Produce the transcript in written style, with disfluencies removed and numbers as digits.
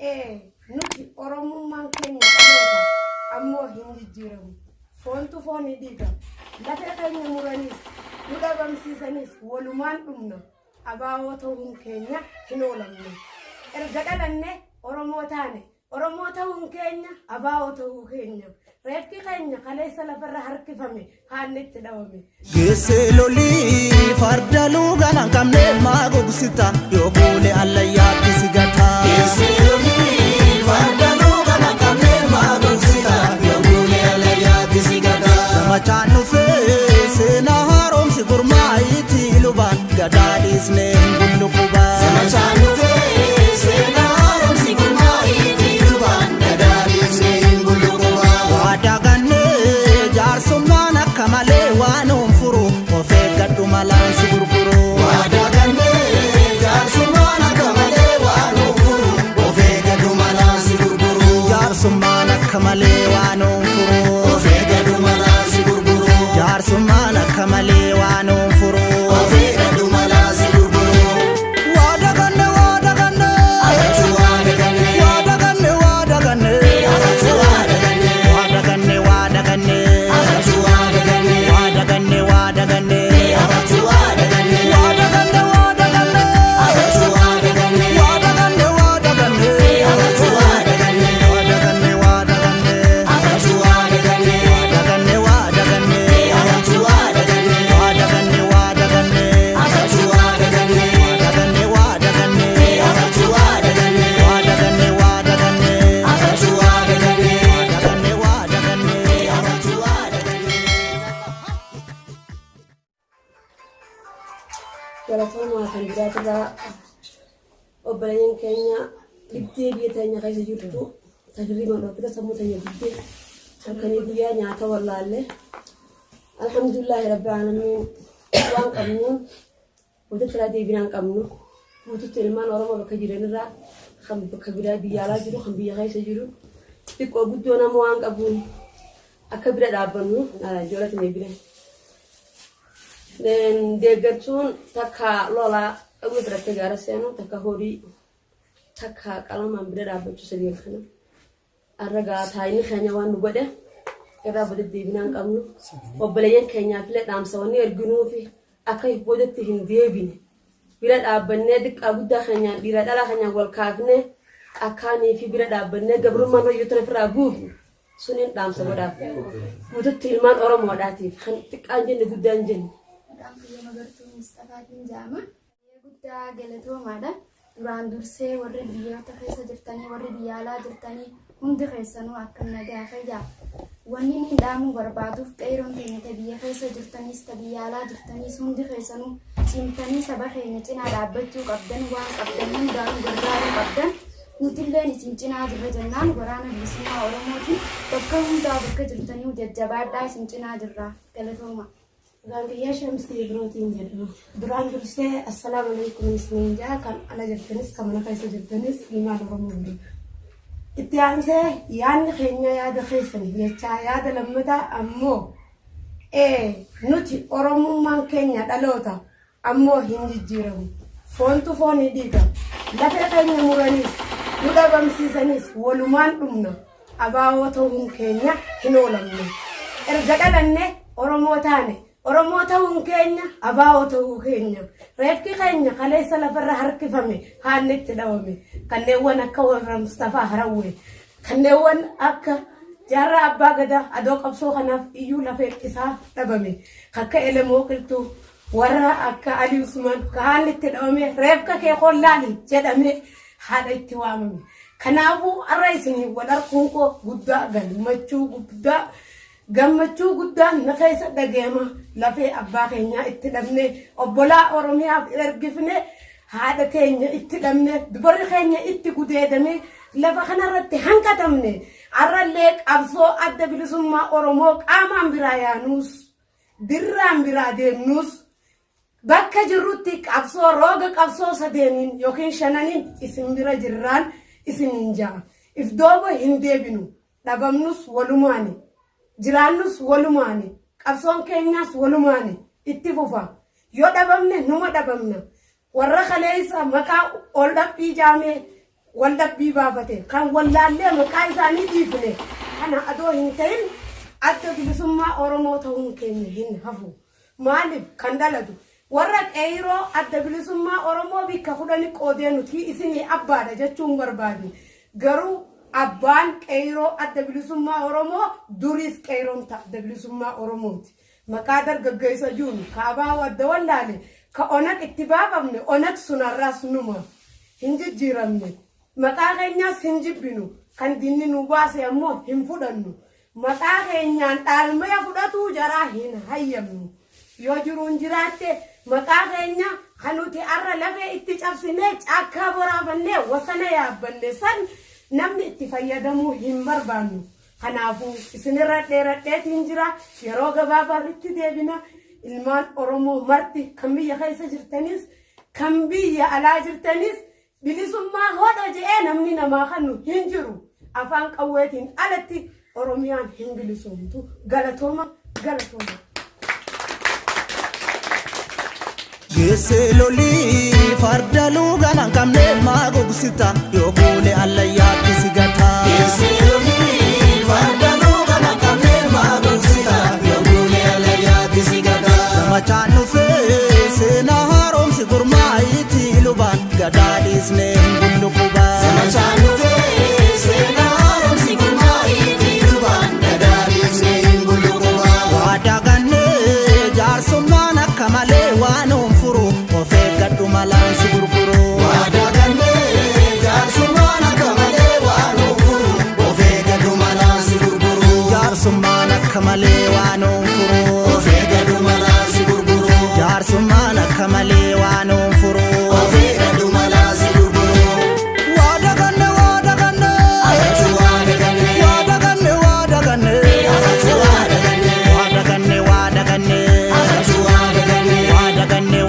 Ee, nuti Oromummaan keenya dhaloota, ammoo hin jijjiiramu. Foontu foon ni dhiiga. Lafee keenya muraniis, nu dhabamsiisaniis walumaan dhumna. Abaawoo ta'uun keenya hin oolamne. Erga dhalanne Oromoo taane Oromoo ta'uun keenya abaa'oo ta'uu keenya. Reeffi keenya kaleessa lafarra harkifame haanni itti dhawame. Geessee lolii farda luugaan hin qabne maa gogsita yoo kuule allayyaatti si gata. Geessee lolii farda luugaan hin qabne maa gogsita yoo kuule allayyaatti si gata. Zamachaan dhufee seenaa haaromsi gurmaa'itti lubaan gadaa dhiisnee hin bullu qubaa. Zamachaan dhufee seenaa haaromsi gurmaa'itti lubaan gadaa dhiisnee hin bullu qubaa. Waadaa gannee jaarsummaan akka malee waan oon furu of eeggadhu malaan si gurguru. Waadaa gannee jaarsummaan akka malee waan oon furu of eeggadhu malaan si gurguru. Jaarsummaan akka malee waan oon furu. Of eeggadhu malaan si gurguru. Jaarsummaan akka malee waan oon furu. Of eeggadhu malaan si gurguru. Waa daganne waa daganne. Afachuu waa daganne. Waa daganne waa daganne. Afachuu waa daganne. Waa daganne waa daganne. Afachuu waa daganne. Waa daganne waa daganne. Afachuu waa daganne. Waa daganne waa daganne. Afachuu waa daganne. Waa daganne waa daganne. Afachuu waa daganne. Waa daganne waa daganne. Afachuu waa daganne. Waa daganne waa daganne. Afachuu waa daganne. Waa daganne waa daganne. Afachuu waa daganne. Waa daganne waa daganne. Afachuu waa daganne. Waa daganne waa daganne. Afachuu waa daganne. Waa daganne waa daganne. Afachuu waa daganne. Galatoomaa kan biraatirraa obboleeyyan keenya dhibdee biyya teenya keessa jirtu tajriba dhoofita sammuu teenya dibdee halkanii guyyaa nyaata wallaalle alhamdulillaahi rabbi aalamiin waan qabnuun wanta irraa deebinaan qabnu guututti ilmaan Oromoo bakka jiranirraa kan bakka biraa biyya alaa jiru kan biyya keessa jiru xiqqoo guddoo nama waan qabuun akka bira dhaabbannu ijoollee teenya bira. Deeggartuun takka lolaa qawwee fudhattee gaara seenu takka horii takka qalamaan bira dhaabbachuu sadeen kana. Har'a gaa taayini keenya waan nu godhe irraa boodatti deebinaa hin qabnu. Obboleeyyan keenyaaf illee dhaamsa wanni erginuufi akka boodatti hin deebine bira dhaabbannee xiqqaa guddaa keenyaan dhiira dhalaa keenyaan wal kaafnee akkaanii fi bira dhaabbannee gabrummaan hoyyuu tana ofirraa buufne suniin dhaamsa godhaaf. Guututti ilmaan Oromoodhaatiif kan xiqqaan jenne guddaan jenne. Maqaan kiyya Magartuu Musxafaatiin jedhama. Guddaa galatoomaadha. Duraan dursee warri biyyoota keessa jirtanii warri biyya alaa jirtanii hundi keessanuu akkam nagaa fayyaa. Wanni inni dhaamuu barbaaduuf qeeroon teenya ta biyya keessa jirtaniis ta biyya alaa jirtaniis hundi keessanuu cimtanii saba keenya cinaa dhaabbachuu qabdan waan qabdan hundaanuu gargaaruu qabdan. Nutilleen isin cinaa jirra jennaan waraana bilisummaa Oromootiin bakka hundaa bakka jirtanii jajjabaadhaa isin cinaa jirra. Galatooma. Maqaan kiyya Shamsii Ibrootiin jedhama. Duraan dursee assalaamu alaikum isiniin jaa kan ala jirtanis kan mana keessa jirtanis ilmaan Oromoo hundi. Itti aansee yaadni keenya yaada keessan jechaa yaada lammataa ammoo nuti Oromummaan keenya dhaloota ammoo hin jijjiiramu. Foontu foon ni dhiiga. Lafee keenya muraniis nu dhabamsiisaniis walumaan dhumna. Abaawoo ta'uun keenya hin oolamne. Erga dhalanne Oromoo taane Oromoo ta'uun keenya abaawoo ta'uu keenya. Reeffi keenya kaleessa lafarra harkifame haanni itti dhawame. Kanneenwan akka warra Mustafaa Harawwee kanneenwan akka Jaarraa Abbaa Gadaa adoo qabsoo kanaaf iyyuu lafeen isaa dhabame. Akka Elemoo Qilxuu warra akka Alii Usmaan ka haalli itti dhawame reefka kee kollaali jedhamee haadha itti waamame. Kanaafuu har'a isinii wal arguun koo guddaa gammachuu guddaa gammachuu guddaan na keessa dhagayama lafee abbaa keenyaa itti dhabne obbolaa Oromiyaaf ergifne haadha teenya itti dhabne dubarri keenya itti gudeedame lafa kanarratti hanqatamne har'allee qabsoo adda bilisummaa Oromoo qaamaan biraa yaanuus Birraan biraa deemnus bakka jirrutti qabsoo rooga qabsoo sadeeniin yookiin shananiin isin bira jirraan isiniin ja'a. If dooba hin deebinu. Dhabamnus walumaani. Jiraannus walumaani. Qabsoon keenyaas walumaani. Itti fufa. Yoo dhabamne numa dhabamna. Warra kaleessa maqaa ol dhabbii jaamee Waldhabbii baafate kan wallaallee maqaa isaanii dhiifne kana adoo hin ta'in Adda Bilisummaa Oromoo ta'uun keenya hin hafu. Maaliif kan dhalatu warra qeeyroo Adda Bilisummaa Oromoo bikka kudhani qoodee nuti isinii abbaadha jechuun barbaadne. Garuu abbaan qeeyroo Adda Bilisummaa Oromoo duriis qeeyroon ta Adda Bilisummaa Oromooti. Maqaa dargaggeessa juun ka abaa'u adda wallaale ka onag itti baafamne onag sun har'aas numa. Hin jijjiiramne. Maqaa keenyaas hin jibbinu. Kan diinni nu baase ammoo hin fudhannu. Maqaa keenyaan dhaalmaya fudhatuu jaraa hin hayyamnu. Yoo jiruun jiraatte maqaa keenya kan nuti har'a lafee itti cabsinee caakkaa boraafannee wasana yaabbanne san namni itti fayyadamuu hin barbaannu. Kanaafuu isinirra dheeradheetiin jira. Yeroo gabaabaa itti deebina. Ilmaan Oromoo marti kan biyya keessa jirtanis kan biyya alaa jirtanis bilisummaa hodha je'ee namni namaa kannu hin jiru. Afaan qawweetiin alatti Oromiyaan hin bilisoomtu. Galatooma, galatooma. Geessee lolii farda luugama hin qabne maa gogsita yoo kuule allayyaatti si gata. Geessee lolii farda luugama hin qabne maa gogsita yoo kuule allayyaatti si gata. Zamachaan dhufee seenaa haaromsi gurmaa'iitti lubaan gadaa dhiisnee hin bullu qubaa. Zamachaan dhufee seenaa haaromsi gurmaa'iitti lubaan gadaa dhiisnee hin bullu qubaa. Waadaa gannee jaarsummaan akka malee waan oon furu of eeggadhu malaan si gurguru. Waadaa gannee jaarsummaan akka malee waan oon furu of eeggadhu malaan si gurguru. Jaarsummaan akka malee waan oon furu of eeggadhu malaan si gurguru. Jaarsummaan akka malee waan oon furu of eeggadhu malaan si gurguru. Waadaa ganne waadaa ganne. Waadaa ganne waadaa ganne. Waadaa ganne waadaa ganne. Waadaa ganne waadaa ganne.